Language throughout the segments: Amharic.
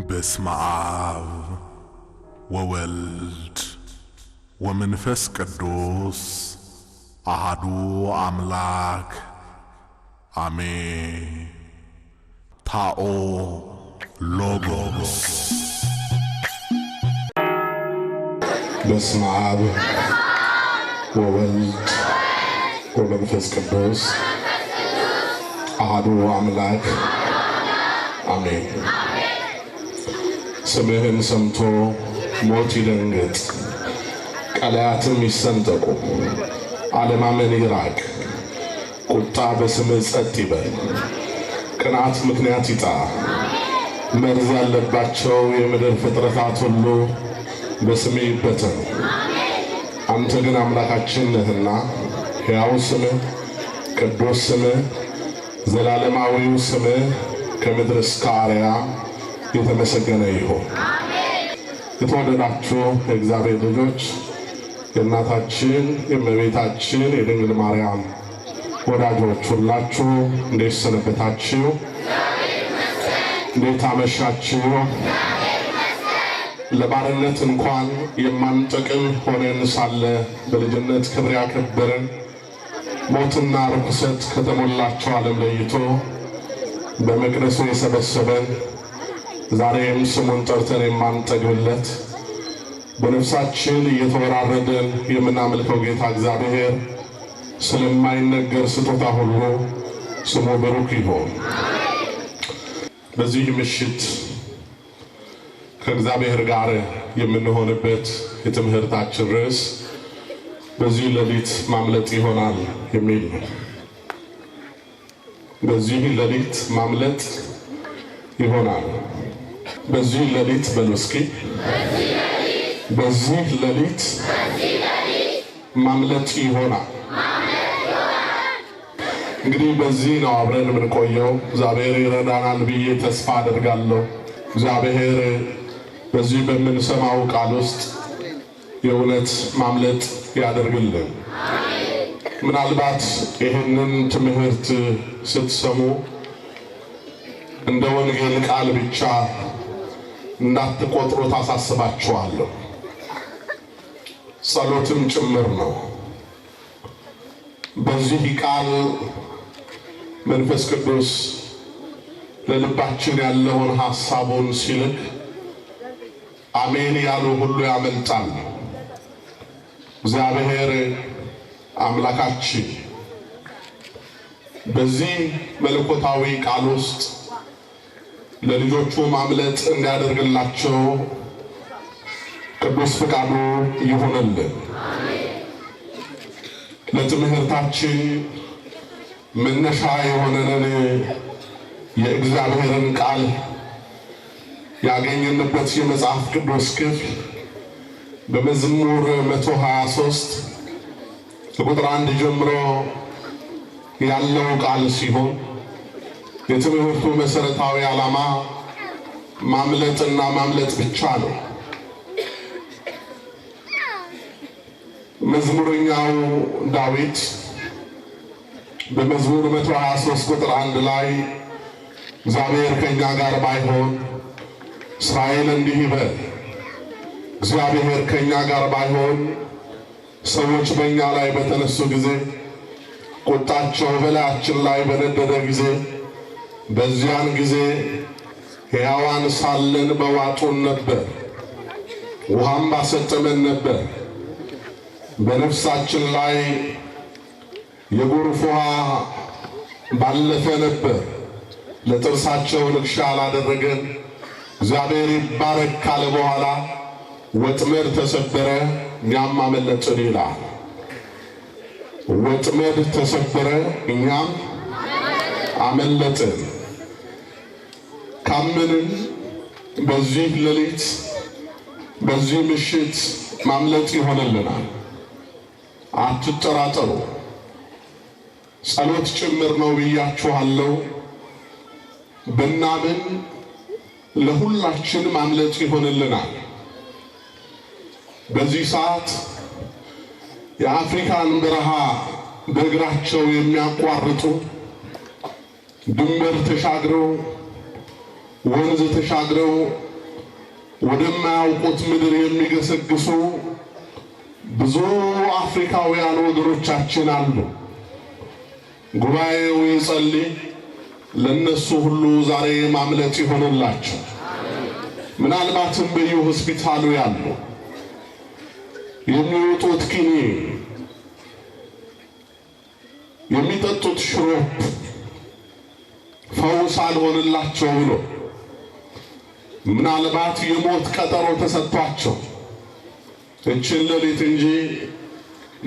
በስመ አብ ወወልድ ወመንፈስ ቅዱስ አሃዱ አምላክ አሜን። ታኦ ሎጎስ። በስመ አብ ወወልድ ወመንፈስ ቅዱስ አሐዱ አምላክ አሜን። ስምህን ሰምቶ ሞት ይደንግጥ፣ ቀላያትም ይሰንጠቁ፣ አለማመን ይራቅ፣ ቁጣ በስምህ ጸጥ ይበል፣ ቅንዓት ምክንያት ይጣ፣ መርዝ ያለባቸው የምድር ፍጥረታት ሁሉ በስምህ ይበተኑ። አንተ ግን አምላካችን ነህና ሕያው ስምህ፣ ቅዱስ ስምህ፣ ዘላለማዊው ስምህ ከምድር እስከ አርያም የተመሰገነ ይሁን። የተወደዳችሁ የእግዚአብሔር ልጆች፣ የእናታችን የእመቤታችን የድንግል ማርያም ወዳጆች ሁላችሁ እንዴት ሰነበታችሁ? እንዴት አመሻችሁ? ለባርነት እንኳን የማንጠቅም ሆነን ሳለ በልጅነት ክብር ያከበረን፣ ሞትና ርኩሰት ከተሞላቸው ዓለም ለይቶ በመቅደሱ የሰበሰበን፣ ዛሬም ስሙን ጠርተን የማንጠግብለት፣ በነፍሳችን እየተወራረደን የምናመልከው ጌታ እግዚአብሔር ስለማይነገር ስጦታ ሁሉ ስሙ ብሩክ ይሁን። በዚህ ምሽት ከእግዚአብሔር ጋር የምንሆንበት የትምህርታችን ርዕስ በዚህ ሌሊት ማምለጥ ይሆናል የሚል ነው። በዚህ ሌሊት ማምለጥ ይሆናል። በዚህ ሌሊት በሉ እስኪ፣ በዚህ ሌሊት ማምለጥ ይሆናል። እንግዲህ በዚህ ነው አብረን የምንቆየው። እግዚአብሔር ይረዳናል ብዬ ተስፋ አደርጋለሁ። እግዚአብሔር በዚህ በምንሰማው ቃል ውስጥ የእውነት ማምለጥ ያደርግልን። ምናልባት ይህንን ትምህርት ስትሰሙ እንደ ወንጌል ቃል ብቻ እንዳትቆጥሩ ታሳስባችኋለሁ። ጸሎትም ጭምር ነው። በዚህ ቃል መንፈስ ቅዱስ ለልባችን ያለውን ሐሳቡን ሲልክ አሜን ያሉ ሁሉ ያመልጣል። እግዚአብሔር አምላካችን በዚህ መለኮታዊ ቃል ውስጥ ለልጆቹ ማምለጥ እንዲያደርግላቸው ቅዱስ ፍቃዱ ይሁንልን። ለትምህርታችን መነሻ የሆነንን የእግዚአብሔርን ቃል ያገኘንበት የመጽሐፍ ቅዱስ ክፍል በመዝሙር 123 ከቁጥር 1 ጀምሮ ያለው ቃል ሲሆን የትምህርቱ መሰረታዊ ዓላማ ማምለጥና ማምለጥ ብቻ ነው። መዝሙረኛው ዳዊት በመዝሙር 123 ቁጥር 1 ላይ እግዚአብሔር ከእኛ ጋር ባይሆን፣ እስራኤል እንዲህ ይበል፣ እግዚአብሔር ከእኛ ጋር ባይሆን፣ ሰዎች በእኛ ላይ በተነሱ ጊዜ፣ ቁጣቸው በላያችን ላይ በነደደ ጊዜ፣ በዚያን ጊዜ ሕያዋን ሳለን በዋጡን ነበር፣ ውሃም ባሰጠመን ነበር። በነፍሳችን ላይ የጎርፍ ውሃ ባለፈ ነበር። ለጥርሳቸው ንክሻ አላደረገን። እግዚአብሔር ይባረክ ካለ በኋላ ወጥመድ ተሰበረ፣ እኛም አመለጥን ይላል። ወጥመድ ተሰበረ፣ እኛም አመለጥን። ካመንን በዚህ ሌሊት በዚህ ምሽት ማምለጥ ይሆንልናል። አትጠራጠሩ። ጸሎት ጭምር ነው ብያችኋለሁ። ብናምን ለሁላችን ማምለጥ ይሆንልናል። በዚህ ሰዓት የአፍሪካን በረሃ በእግራቸው የሚያቋርጡ፣ ድንበር ተሻግረው፣ ወንዝ ተሻግረው ወደማያውቁት ምድር የሚገሰግሱ ብዙ አፍሪካውያን ወገኖቻችን አሉ። ጉባኤው ይጸልይ፣ ለነሱ ሁሉ ዛሬ ማምለጥ ይሆንላቸው። ምናልባትም በየሆስፒታሉ ያሉ የሚወጡት ኪኒን፣ የሚጠጡት ሽሮፕ ፈውስ አልሆንላቸው ብሎ ምናልባት የሞት ቀጠሮ ተሰጥቷቸው እችን ሌሊት እንጂ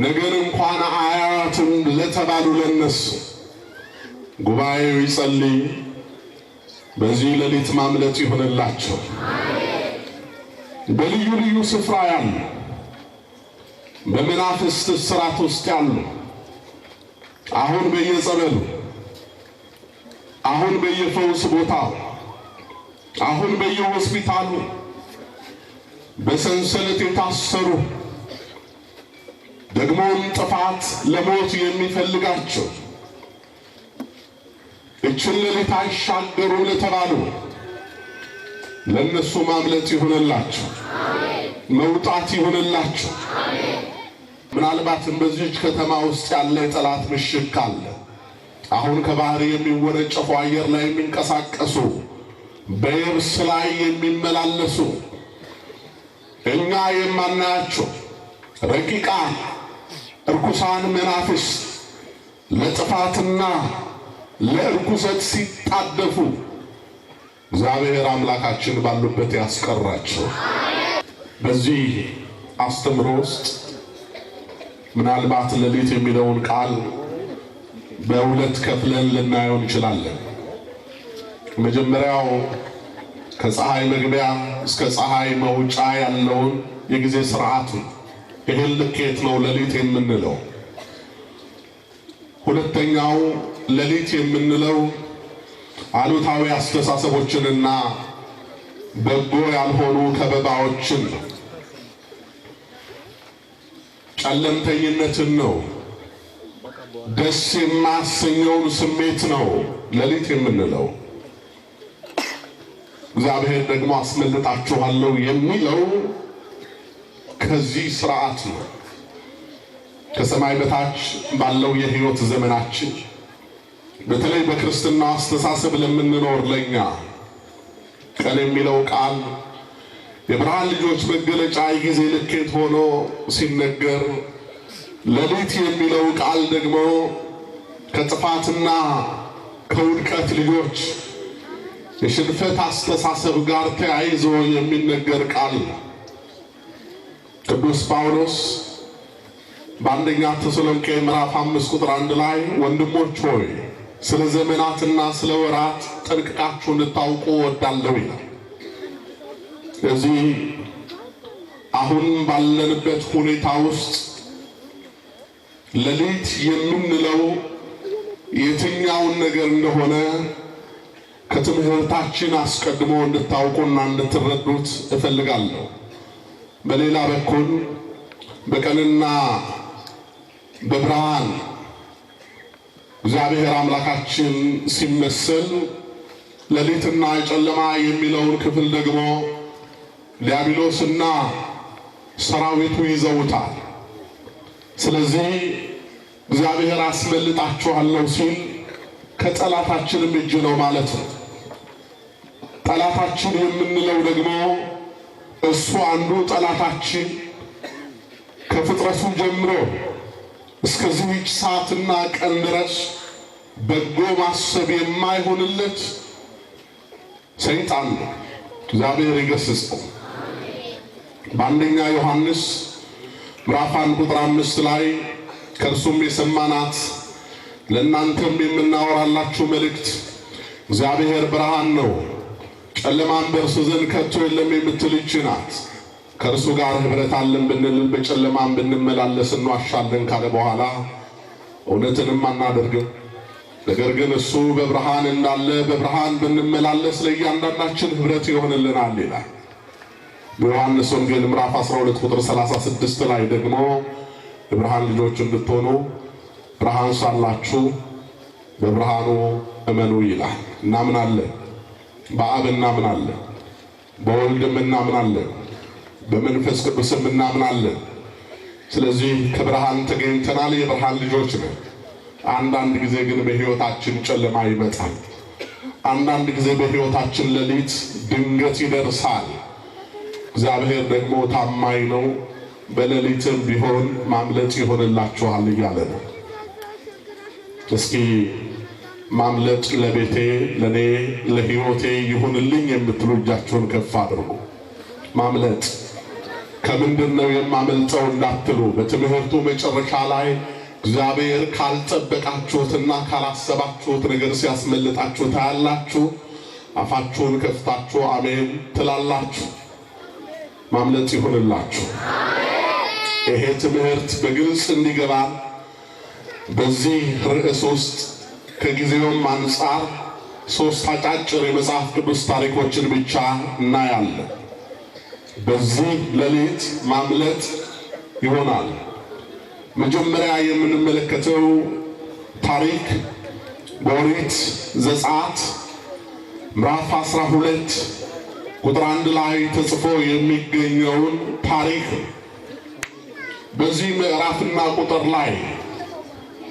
ነገር እንኳን አያትም ለተባሉ ለነሱ ጉባኤው ይጸልይ፣ በዚህ ሌሊት ማምለጥ ይሆንላቸው። በልዩ ልዩ ስፍራ ያሉ በመናፍስት እስራት ውስጥ ያሉ አሁን በየጸበሉ፣ አሁን በየፈውስ ቦታው፣ አሁን በየሆስፒታሉ በሰንሰለት የታሰሩ ደግሞም ጥፋት ለሞት የሚፈልጋቸው እችን ሌሊት አይሻገሩ ለተባሉ ለነሱ ማምለጥ ይሆንላቸው፣ መውጣት ይሆንላቸው። ምናልባትም በዚህች ከተማ ውስጥ ያለ የጠላት ምሽግ ካለ አሁን ከባህር የሚወነጨፉ አየር ላይ የሚንቀሳቀሱ በየብስ ላይ የሚመላለሱ እኛ የማናያቸው ረቂቃን እርኩሳን መናፍስት ለጥፋትና ለእርኩሰት ሲጣደፉ እግዚአብሔር አምላካችን ባሉበት ያስቀራቸው። በዚህ አስተምሮ ውስጥ ምናልባት ሌሊት የሚለውን ቃል በሁለት ከፍለን ልናየው እንችላለን። መጀመሪያው ከፀሐይ መግቢያ እስከ ፀሐይ መውጫ ያለውን የጊዜ ስርዓት ነው። ይህን ልኬት ነው ሌሊት የምንለው። ሁለተኛው ሌሊት የምንለው አሉታዊ አስተሳሰቦችንና በጎ ያልሆኑ ከበባዎችን ነው። ጨለምተኝነትን ነው። ደስ የማያሰኘውን ስሜት ነው ሌሊት የምንለው። እግዚአብሔር ደግሞ አስመልጣችኋለሁ የሚለው ከዚህ ስርዓት ነው። ከሰማይ በታች ባለው የህይወት ዘመናችን በተለይ በክርስትና አስተሳሰብ ለምንኖር ለኛ ቀን የሚለው ቃል የብርሃን ልጆች መገለጫ የጊዜ ልኬት ሆኖ ሲነገር፣ ሌሊት የሚለው ቃል ደግሞ ከጥፋትና ከውድቀት ልጆች የሽንፈት አስተሳሰብ ጋር ተያይዞ የሚነገር ቃል ነው። ቅዱስ ጳውሎስ በአንደኛ ተሰሎንቄ ምዕራፍ 5 ቁጥር 1 ላይ ወንድሞች ሆይ፣ ስለ ዘመናትና ስለ ወራት ጠንቅቃችሁ እንድታውቁ እወዳለሁ ይላል። እዚህ አሁን ባለንበት ሁኔታ ውስጥ ሌሊት የምንለው የትኛውን ነገር እንደሆነ ከትምህርታችን አስቀድሞ እንድታውቁና እንድትረዱት እፈልጋለሁ። በሌላ በኩል በቀንና በብርሃን እግዚአብሔር አምላካችን ሲመሰል ሌሊትና ጨለማ የሚለውን ክፍል ደግሞ ዲያብሎስና ሰራዊቱ ይዘውታል። ስለዚህ እግዚአብሔር አስመልጣችኋለሁ ሲል ከጠላታችንም እጅ ነው ማለት ነው። ጠላታችን የምንለው ደግሞ እሱ አንዱ ጠላታችን ከፍጥረቱ ጀምሮ እስከዚህች ሰዓትና ቀን ድረስ በጎ ማሰብ የማይሆንለት ሰይጣን ነው። እግዚአብሔር ይገስጸው። በአንደኛ ዮሐንስ ምዕራፍ 1 ቁጥር 5 ላይ ከእርሱም የሰማናት ለእናንተም የምናወራላችሁ መልእክት እግዚአብሔር ብርሃን ነው፣ ጨለማም በእርሱ ዘንድ ከቶ የለም የምትል ይህች ናት። ከእርሱ ጋር ኅብረት አለን ብንል በጨለማም ብንመላለስ እንዋሻለን ካለ በኋላ እውነትንም አናደርግም። ነገር ግን እሱ በብርሃን እንዳለ በብርሃን ብንመላለስ ለእያንዳንዳችን ኅብረት ይሆንልናል ይላል። በዮሐንስ ወንጌል ምዕራፍ 12 ቁጥር 36 ላይ ደግሞ የብርሃን ልጆች እንድትሆኑ ብርሃን ሳላችሁ በብርሃኑ እመኑ ይላል። እናምናለን፣ በአብ እናምናለን፣ በወልድም እናምናለን፣ በመንፈስ ቅዱስም እናምናለን። ስለዚህ ከብርሃን ተገኝተናል፣ የብርሃን ልጆች ነን። አንዳንድ ጊዜ ግን በሕይወታችን ጨለማ ይመጣል። አንዳንድ ጊዜ በሕይወታችን ሌሊት ድንገት ይደርሳል። እግዚአብሔር ደግሞ ታማኝ ነው፣ በሌሊትም ቢሆን ማምለጥ ይሆንላችኋል እያለ ነው። እስኪ ማምለጥ ለቤቴ፣ ለኔ፣ ለሕይወቴ ይሁንልኝ የምትሉ እጃችሁን ከፍ አድርጉ። ማምለጥ ከምንድን ነው የማመልጠው እንዳትሉ፣ በትምህርቱ መጨረሻ ላይ እግዚአብሔር ካልጠበቃችሁትና ካላሰባችሁት ነገር ሲያስመልጣችሁ ታያላችሁ። አፋችሁን ከፍታችሁ አሜን ትላላችሁ። ማምለጥ ይሁንላችሁ። ይሄ ትምህርት በግልጽ እንዲገባ በዚህ ርዕስ ውስጥ ከጊዜውም አንጻር ሶስት አጫጭር የመጽሐፍ ቅዱስ ታሪኮችን ብቻ እናያለን። በዚህ ሌሊት ማምለጥ ይሆናል። መጀመሪያ የምንመለከተው ታሪክ በኦሪት ዘጸአት ምዕራፍ 12 ቁጥር 1 ላይ ተጽፎ የሚገኘውን ታሪክ። በዚህ ምዕራፍና ቁጥር ላይ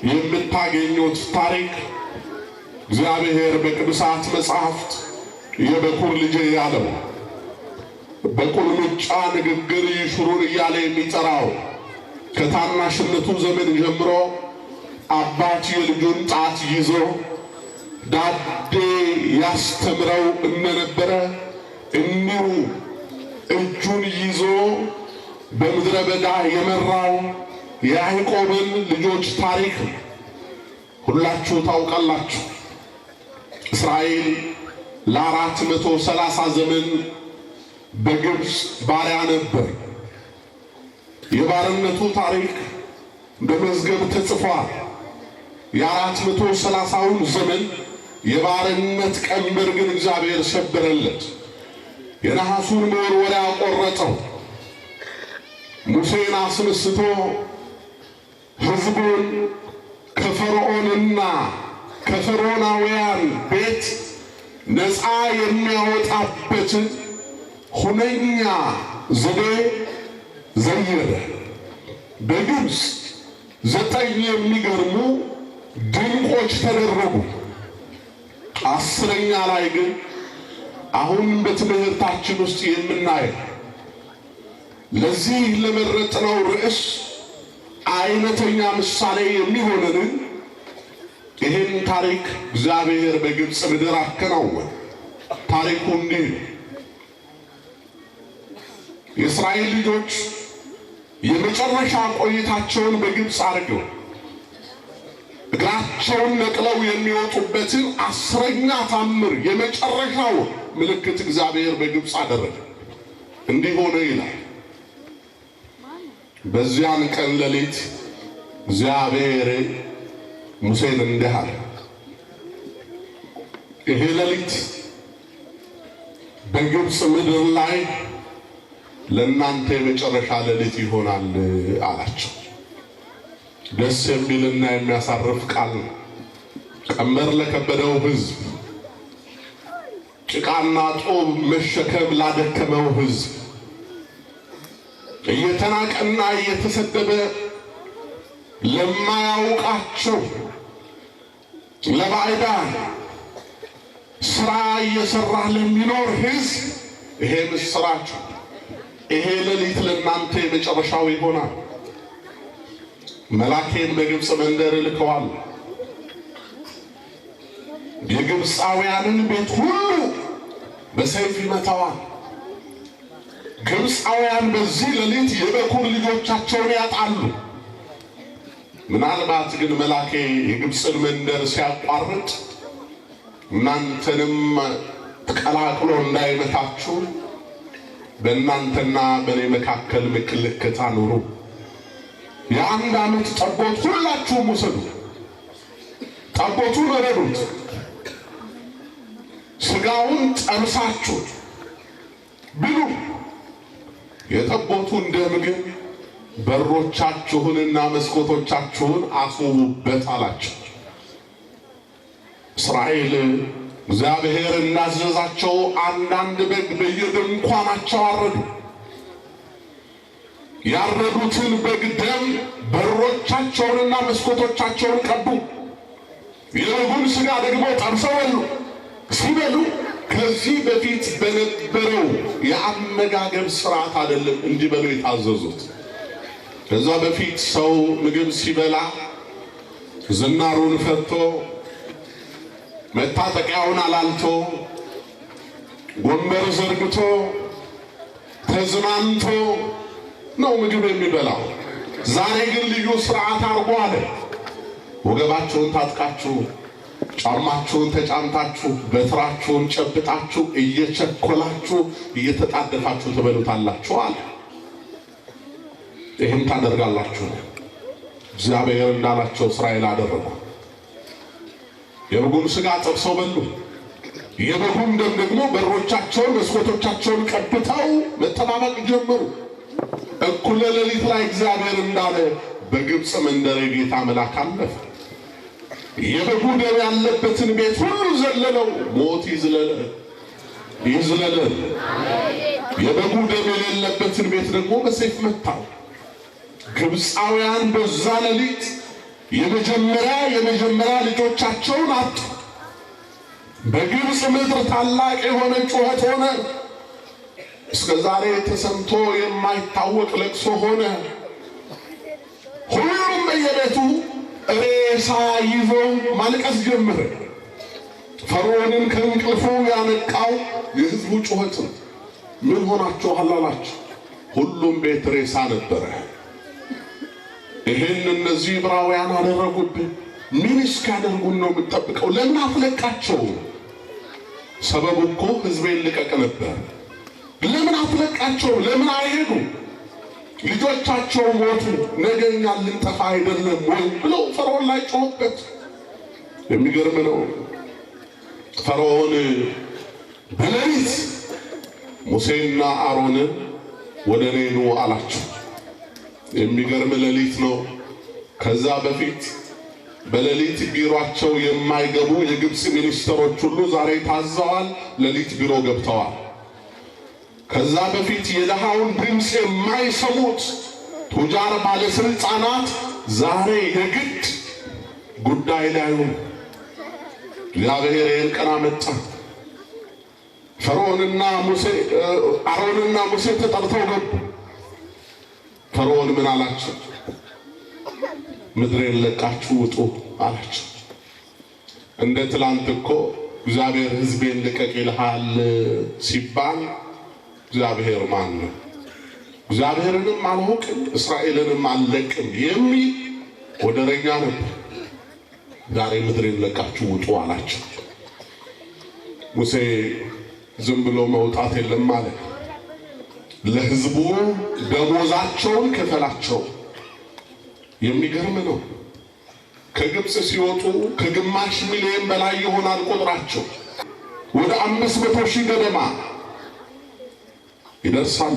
የምታገኙት ታሪክ እግዚአብሔር በቅዱሳት መጽሐፍት የበኩር ልጄ ያለው፣ በቁልምጫ ንግግር ይሹሩን እያለ የሚጠራው፣ ከታናሽነቱ ዘመን ጀምሮ አባት የልጁን ጣት ይዞ ዳዴ ያስተምረው እንደነበረ እንዲሁ እጁን ይዞ በምድረ በዳ የመራው የያዕቆብን ልጆች ታሪክ ሁላችሁ ታውቃላችሁ። እስራኤል ለ430 ዘመን በግብፅ ባሪያ ነበር። የባርነቱ ታሪክ በመዝገብ ተጽፏል። የ430ውን ዘመን የባርነት ቀንበር ግን እግዚአብሔር ሰበረለት። የነሐሱን መወርወሪያ ቆረጠው። ሙሴን አስነስቶ ሕዝቡን ከፈርዖንና ከፈርዖናውያን ቤት ነፃ የሚያወጣበትን ሁነኛ ዘዴ ዘየደ። በግብፅ ዘጠኝ የሚገርሙ ድንቆች ተደረጉ። 10ኛ ላይ ግን አሁን በትምህርታችን ውስጥ የምናየው ለዚህ ለመረጥነው ርዕስ አይነተኛ ምሳሌ የሚሆነንን ይህን ታሪክ እግዚአብሔር በግብፅ ምድር አከናወነ። ታሪኩ እንዲህ ነው። የእስራኤል ልጆች የመጨረሻ ቆይታቸውን በግብፅ አድርገው እግራቸውን ነቅለው የሚወጡበትን 10ኛ ታምር፣ የመጨረሻው ምልክት እግዚአብሔር በግብፅ አደረገ። እንዲህ ሆነ ይላል። በዚያን ቀን ሌሊት እግዚአብሔር ሙሴን እንዲህ አለ፣ ይሄ ሌሊት በግብፅ ምድር ላይ ለእናንተ የመጨረሻ ሌሊት ይሆናል አላቸው። ደስ የሚልና የሚያሳርፍ ቃል ነው። ቀንበር ለከበደው ሕዝብ፣ ጭቃና ጦብ መሸከም ላደከመው ሕዝብ፣ እየተናቀና እየተሰደበ ለማያውቃቸው ለባዕዳን ስራ እየሰራ ለሚኖር ሕዝብ ይሄ ምስራች፣ ይሄ ሌሊት ለእናንተ የመጨረሻው ይሆናል። መላኬን በግብፅ መንደር እልከዋለሁ። የግብፃውያንን ቤት ሁሉ በሰይፍ ይመታዋል። ግብፃውያን በዚህ ሌሊት የበኩር ልጆቻቸውን ያጣሉ። ምናልባት ግን መላኬ የግብፅን መንደር ሲያቋርጥ እናንተንም ቀላቅሎ እንዳይመታችሁ በእናንተና በእኔ መካከል ምልክት አኑሩ። የ1 ዓመት ጠቦት ሁላችሁም ውሰዱ። ጠቦቱን እረዱት፣ ስጋውን ጠብሳችሁ ብሉ። የጠቦቱን ደም ግን በሮቻችሁንና መስኮቶቻችሁን አስውቡበት አላቸው። እስራኤል እግዚአብሔር እንዳዘዛቸው አንዳንድ በግ በየድንኳናቸው አረዱ። ያረዱትን በግ ደም በሮቻቸውንና መስኮቶቻቸውን ቀቡ። የበጉን ሥጋ ደግሞ ጠብሰው በሉ። ሲበሉ ከዚህ በፊት በነበረው የአመጋገብ ስርዓት አይደለም እንዲበሉ የታዘዙት። ከዛ በፊት ሰው ምግብ ሲበላ ዝናሩን ፈቶ፣ መታጠቂያውን አላልቶ፣ ጎንበር ዘርግቶ፣ ተዝናንቶ ነው ምግብ የሚበላው። ዛሬ ግን ልዩ ስርዓት አድርጎ አለ። ወገባችሁን ታጥቃችሁ፣ ጫማችሁን ተጫምታችሁ፣ በትራችሁን ጨብጣችሁ፣ እየቸኮላችሁ እየተጣደፋችሁ ትበሉታላችሁ አለ። ይህን ታደርጋላችሁ። እግዚአብሔር እንዳላቸው እስራኤል አደረጉ። የበጉን ሥጋ ጠብሰው በሉ። የበጉን ደም ደግሞ በሮቻቸውን መስኮቶቻቸውን ቀብተው መጠባበቅ ጀመሩ። እኩለ ሌሊት ላይ እግዚአብሔር እንዳለ በግብፅ መንደር የጌታ መልአክ አለፈ። የበጉ ደም ያለበትን ቤት ሁሉ ዘለለው። ሞት ይዝለለ ይዝለለ። የበጉ ደም የሌለበትን ቤት ደግሞ በሰይፍ መታው። ግብፃውያን በዛ ሌሊት የመጀመሪያ የመጀመሪያ ልጆቻቸውን አጡ። በግብፅ ምድር ታላቅ የሆነ ጩኸት ሆነ። እስከ ዛሬ ተሰምቶ የማይታወቅ ለቅሶ ሆነ። ሁሉም በየቤቱ ሬሳ ይዞ ማልቀስ ጀመረ። ፈርዖንን ከእንቅልፉ ያነቃው የሕዝቡ ጩኸት ነው። ምን ሆናችኋል አላቸው። ሁሉም ቤት ሬሳ ነበረ። ይህን እነዚህ ዕብራውያን አደረጉብን። ምን እስኪያደርጉን ነው የምጠብቀው? ለምን አትለቃቸው? ሰበቡ እኮ ሕዝቤን ልቀቅ ነበር። ለምን አትለቃቸው? ለምን አይሄዱ? ልጆቻቸው ሞቱ፣ ነገ እኛ ልንጠፋ አይደለም ወይ ብለው ፈርዖን ላይ ጮሁበት። የሚገርም ነው። ፈርዖን በሌሊት ሙሴና አሮንን ወደ እኔ ኑ አላቸው። የሚገርም ሌሊት ነው። ከዛ በፊት በሌሊት ቢሮአቸው የማይገቡ የግብፅ ሚኒስትሮች ሁሉ ዛሬ ታዘዋል። ሌሊት ቢሮ ገብተዋል። ከዛ በፊት የድሃውን ድምፅ የማይሰሙት ቱጃር ባለስልጣናት ዛሬ የግድ ጉዳይ ላይ ሆኑ። እግዚአብሔር ይህን ቀን አመጣ። ፈርዖንና ሙሴ አሮንና ሙሴ ተጠርተው ገቡ። ፈርዖን ምን አላቸው? ምድሬን ለቃችሁ ውጡ አላቸው። እንደ ትላንት እኮ እግዚአብሔር ሕዝቤን ልቀቅ ይልሃል ሲባል እግዚአብሔር ማን ነው? እግዚአብሔርንም አላውቅም እስራኤልንም አልለቅም የሚል ወደረኛ ነበር። ዛሬ ምድሬን ለቃችሁ ውጡ አላቸው። ሙሴ ዝም ብሎ መውጣት የለም አለ። ለሕዝቡ ደሞዛቸውን ክፈላቸው። የሚገርም ነው። ከግብፅ ሲወጡ ከ500,000 በላይ ይሆናል ቁጥራቸው። ወደ 500,000 ገደማ ይደርሳሉ።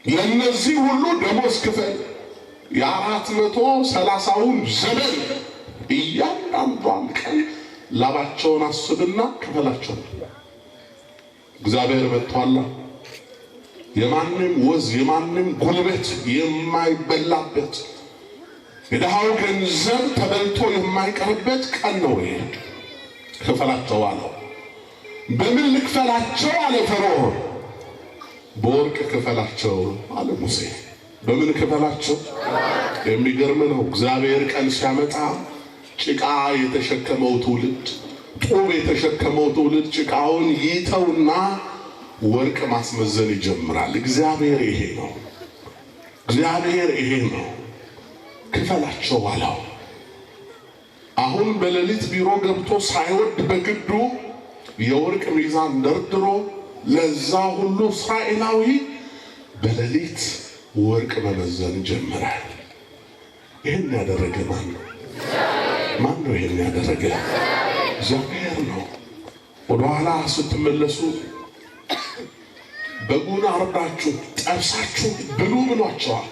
ለእነዚህ ሁሉ ደሞዝ ክፈል። የ430ውን ዘመን እያንዳንዷን ቀን ላባቸውን አስብና ክፈላቸው። እግዚአብሔር መጥቷላ። የማንም ወዝ የማንም ጉልበት የማይበላበት፣ የድሃው ገንዘብ ተበልቶ የማይቀርበት ቀን ነው ይሄ። ክፈላቸው አለው። በምን ልክፈላቸው አለ ፈርዖን። በወርቅ ክፈላቸው አለ ሙሴ። በምን ክፈላቸው? የሚገርም ነው። እግዚአብሔር ቀን ሲያመጣ ጭቃ የተሸከመው ትውልድ፣ ጡብ የተሸከመው ትውልድ ጭቃውን ይተውና ወርቅ ማስመዘን ይጀምራል። እግዚአብሔር ይሄ ነው። እግዚአብሔር ይሄ ነው። ክፈላቸው አለው። አሁን በሌሊት ቢሮ ገብቶ ሳይወድ በግዱ የወርቅ ሚዛን ደርድሮ ለዛ ሁሉ እስራኤላዊ በሌሊት ወርቅ መመዘን ጀመረ። ይህን ያደረገ ማን ነው? ማን ነው ይህን ያደረገ? እግዚአብሔር ነው። ወደኋላ ስትመለሱ በጉን አርዳችሁ ጠብሳችሁ ብሉ ብሏቸዋል።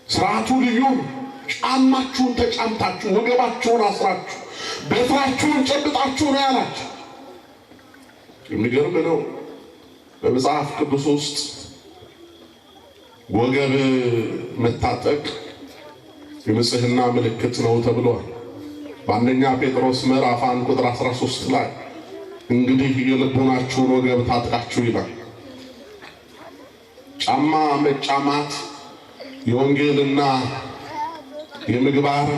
ስርዓቱ ልዩ ነው። ጫማችሁን ተጫምታችሁ፣ ወገባችሁን አስራችሁ፣ በትራችሁን ጨብጣችሁ ነው ያላቸው። የሚገርም ነው። በመጽሐፍ ቅዱስ ውስጥ ወገብ መታጠቅ የንጽህና ምልክት ነው ተብሏል። በአንደኛ ጴጥሮስ ምዕራፍ 1 ቁጥር 13 ላይ እንግዲህ የልቦናችሁን ወገብ ታጥቃችሁ ይላል። ጫማ መጫማት የወንጌልና የምግባር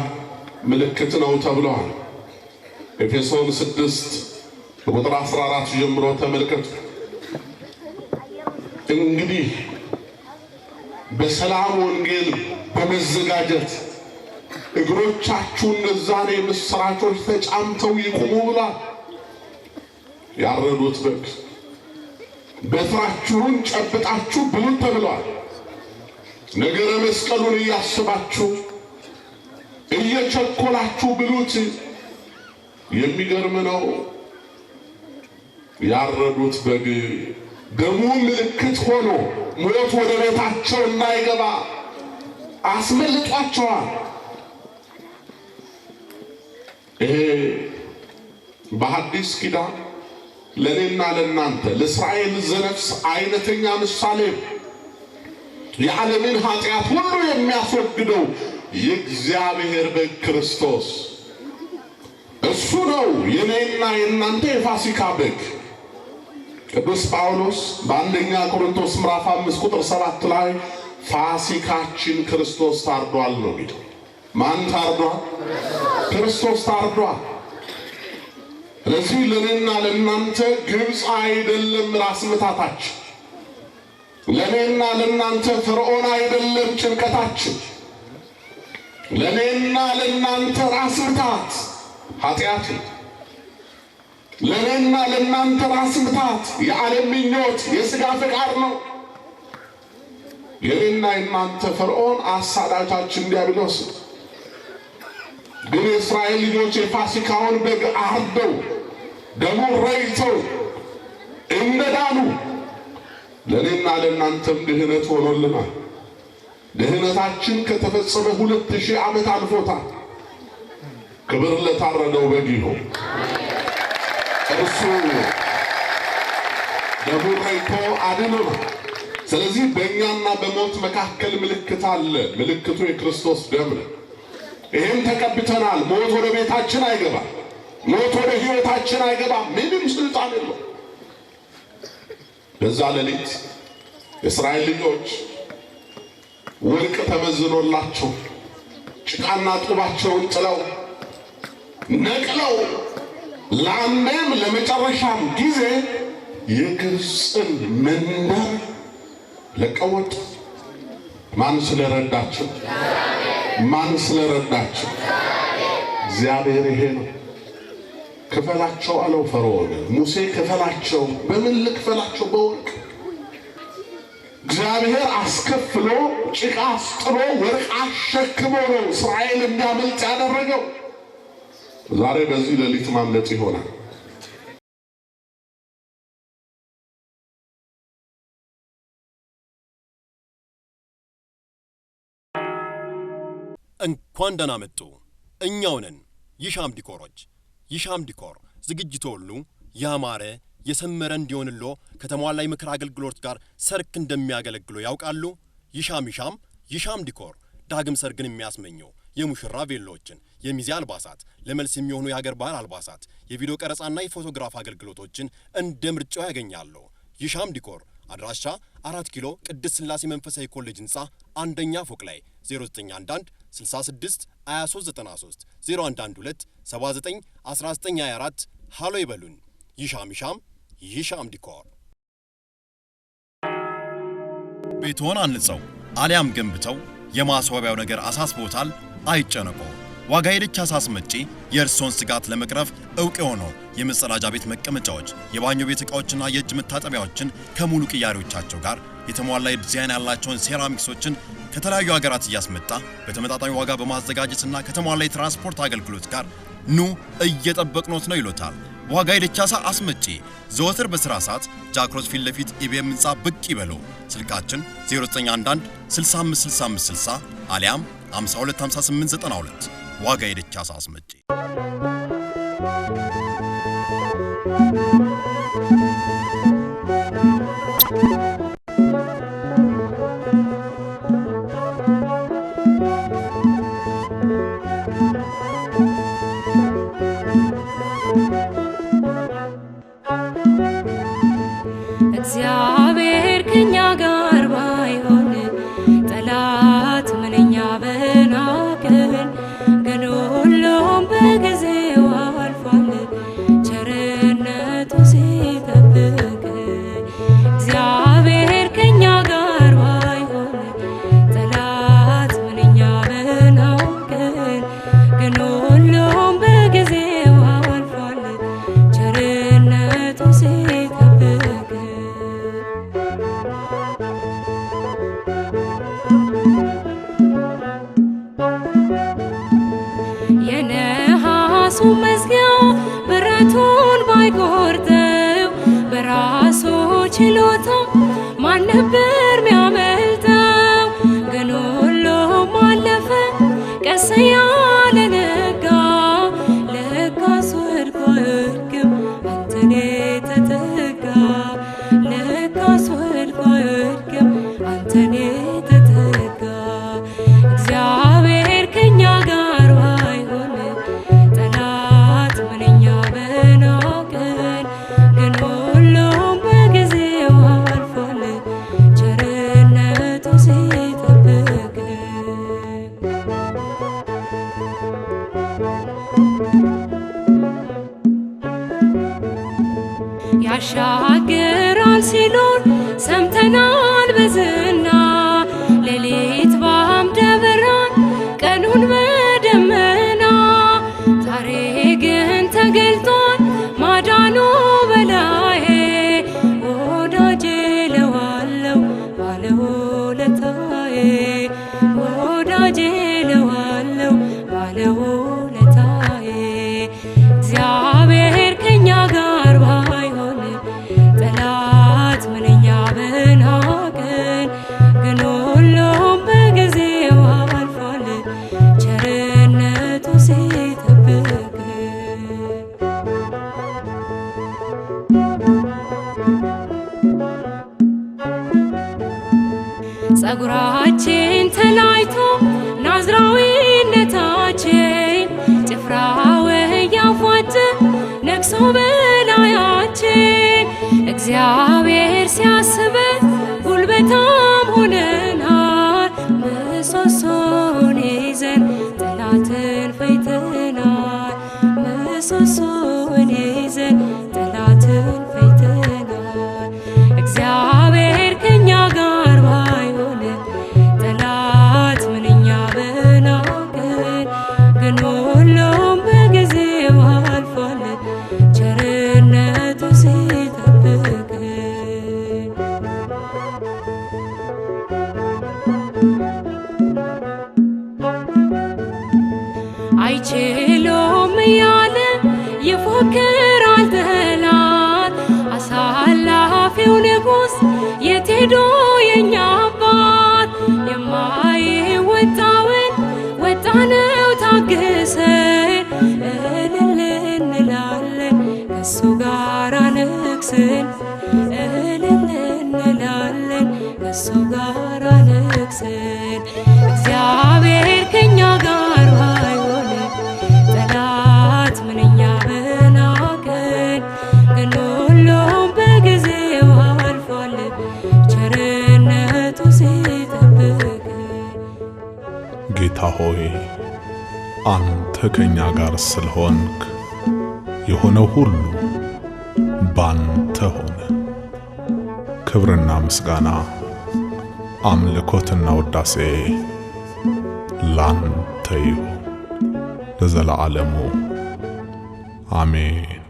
ምልክት ነው ተብሏል። ኤፌሶን 6 ቁጥር 14 ጀምሮ ተመልከቱ። እንግዲህ በሰላም ወንጌል በመዘጋጀት እግሮቻችሁ እነዛን የምስራቾች ተጫምተው ይቁሙ ብሏል። ያረዱት በግ በትራችሁን ጨብጣችሁ ብሉት ተብሏል። ነገረ መስቀሉን እያስባችሁ እየቸኮላችሁ ብሉት። የሚገርም ነው። ያረዱት በግ ደሙ ምልክት ሆኖ ሞት ወደ ቤታቸው እንዳይገባ አስመልጧቸዋል። ይሄ በሐዲስ ኪዳን ለእኔና ለእናንተ ለእስራኤል ዘነፍስ አይነተኛ ምሳሌ የዓለምን ኃጢአት ሁሉ የሚያስወግደው የእግዚአብሔር በግ ክርስቶስ እሱ ነው። የኔና የእናንተ የፋሲካ በግ። ቅዱስ ጳውሎስ በአንደኛ ቆሮንቶስ ምዕራፍ 5 ቁጥር 7 ላይ ፋሲካችን ክርስቶስ ታርዷል ነው የሚለው። ማን ታርዷል? ክርስቶስ ታርዷል። ስለዚህ ለእኔና ለእናንተ ግብፅ አይደለም ራስ ምታታችን። ለእኔና ለእናንተ ፈርዖን አይደለም ጭንቀታችን። ለእኔና ለእናንተ ራስ ምታት ኃጢአት ነው። ለእኔና ለእናንተ ራስ ምታት የዓለም ምኞት፣ የሥጋ ፈቃድ ነው። የእኔና የእናንተ ፈርዖን አሳዳጃችን ዲያብሎስ ነው። ግን የእስራኤል ልጆች የፋሲካውን በግ አርደው ደሙን ረጭተው እንደዳኑ ለእኔና ለእናንተም ድህነት ሆኖልናል። ድህነታችን ከተፈጸመ 2000 ዓመት አልፎታል። ክብር ለታረደው በግ ይሁን። እርሱ ደሙን ረጭቶ አድኖናል። ስለዚህ በእኛና በሞት መካከል ምልክት አለ። ምልክቱ የክርስቶስ ደም ነው። ይሄን ተቀብተናል። ሞት ወደ ቤታችን አይገባም። ሞት ወደ ሕይወታችን አይገባም። ምንም ስልጣን የለው። በዛ ሌሊት የእስራኤል ልጆች ወርቅ ተመዝኖላቸው ጭቃና ጡባቸውን ጥለው ነቅለው ለአንዴም ለመጨረሻም ጊዜ የግብፅን መንደር ለቀው ወጡ። ማን ስለረዳቸው? ማን ስለረዳቸው? እግዚአብሔር። ይሄ ነው። ክፈላቸው አለው ፈርዖን። ሙሴ ክፈላቸው። በምን ልክፈላቸው? በወርቅ። እግዚአብሔር አስከፍሎ ጭቃ አስጥሎ ወርቅ አሸክሞ ነው እስራኤል እንዲያመልጥ ያደረገው። ዛሬ በዚህ ሌሊት ማምለጥ ይሆናል። እንኳን ደህና መጡ። እኛው ነን ይሻም ዲኮሮች። ይሻም ዲኮር ዝግጅቶ ሁሉ ያማረ የሰመረ እንዲሆንሎ ከተሟላ የምክር አገልግሎት ጋር ሰርክ እንደሚያገለግሎ ያውቃሉ? ይሻም ይሻም ይሻም ዲኮር ዳግም ሰርግን የሚያስመኘው የሙሽራ ቬሎችን፣ የሚዜ አልባሳት፣ ለመልስ የሚሆኑ የሀገር ባህል አልባሳት፣ የቪዲዮ ቀረጻና የፎቶግራፍ አገልግሎቶችን እንደ ምርጫው ያገኛሉ። ይሻም ዲኮር አድራሻ 4 ኪሎ ቅድስት ሥላሴ መንፈሳዊ ኮሌጅ ህንፃ አንደኛ ፎቅ ላይ፣ 0911 66 23 93፣ 0112 79 19 24። ሃሎ ይበሉን። ይሻም ይሻም ይሻም ዲኮር። ቤትዎን አንጸው አሊያም ገንብተው የማስዋቢያው ነገር አሳስቦታል? አይጨነቁ። ዋጋ የደቻሳ አስመጪ የእርስዎን ስጋት ለመቅረፍ እውቅ የሆነው የመጸዳጃ ቤት መቀመጫዎች፣ የባኞ ቤት ዕቃዎችና የእጅ መታጠቢያዎችን ከሙሉ ቅያሬዎቻቸው ጋር የተሟላ የዲዛይን ያላቸውን ሴራሚክሶችን ከተለያዩ ሀገራት እያስመጣ በተመጣጣኝ ዋጋ በማዘጋጀትና ከተሟላ የትራንስፖርት አገልግሎት ጋር ኑ እየጠበቅኖት ነው ይሎታል። ዋጋ የደቻሳ አስመጪ ዘወትር በስራ ሰዓት ጃክሮስ ፊት ለፊት ኢቢኤም ህንፃ ብቅ ይበሉ። ስልካችን 0911 65 65 60 አሊያም 52 58 92። ዋጋ የደቻሳ አስመጪ። እግዚአብሔር ከኛ ጋር ባይሆን ጠላት ምንኛ በናቀን። ግን ሁሉም በጊዜው አልፏል ቸርነቱ ሲጠብቅ። እግዚአብሔር ከኛ ጋር ባይሆን ጠላት ምንኛ በናቀን። ግን ሁሉም በጊዜው አልፏል ቸርነቱ ሲጠብቅ። የነሐሱ መዝጊያ ብረቱን ባይቆርጠው በራሱ ችሎታ ማን ነበር ሚያመልጠው? ግን ሁሉም አለፈ ቀስ ያለ ነጋ። ለካስ ወድቆ አይወድቅም አንተን የተጠጋ። ለካስ ወድቆ አይወድቅም አንተን የተጠጋ። እግዚአብሔር ከኛ ጋር ባይሆን ጠላት ምንኛ በናቀን። ግን ሁሉም በጊዜው አልፏል ቸርነቱ ሲጠብቅ። ያሻግራል ሲሉን ሰምተናል በዝና፣ ሌሊት በአምደ ብርሃን ቀኑን በደመና። ዛሬ ግን ተገልጧል ማዳኑ በላዬ፣ ወዳጄ ለዋለው ባለውለታዬ፣ ወዳጄ ለዋለው ባለውለታዬ። እግዚአብሔር ከኛ ጋር ባይሆን ጠላት ምንኛ በናቀን። ግን ሁሉም በጊዜው አልፏል ቸርነቱ ሲጠብቅ። ጸጉራችን ተላይቶ ናዝራዊነታችን፣ ጭፍራው እያፏጨ ነግሶ በላያችን። እግዚአብሔር ሲያስበን ጉልበታም ሆነናል፣ ምሰሶን ይዘን ጠላትን ፈይተናል። ምሰሶን ይዘን ጠላትን ፈይተናል። እግዚአብሔር ከኛ ጋር ባይሆን ጠላት ምንኛ በናቀን። ግን ሁሉም በጊዜው አልፏል ቸርነቱ ሲጠብቅ። አይችሎም እያለ ይፎክራል ጠላት፣ አሳላፊው ንጉሥ የት ሄዶ የኛ አባት? የማይወጣውን ወጣነው ታግሰን፣ እልል እንላለን ከሱ ጋር ነግሰን፣ እልል እንላለን ከሱ ጋር ነግሰን። እግዚአብሔር ከኛ ጋር ባይሆን ጠላት ምንኛ በናቀን። ግን ሁሉም በጊዜው አልፏል ቸርነቱ ሲጠብቅ። ጌታ ሆይ፣ አንተ ከኛ ጋር ስለሆንክ የሆነው ሁሉ ባንተ ሆነ። ክብርና ምስጋና፣ አምልኮትና ውዳሴ ላንተ ይሁን ለዘለዓለሙ፣ አሜን።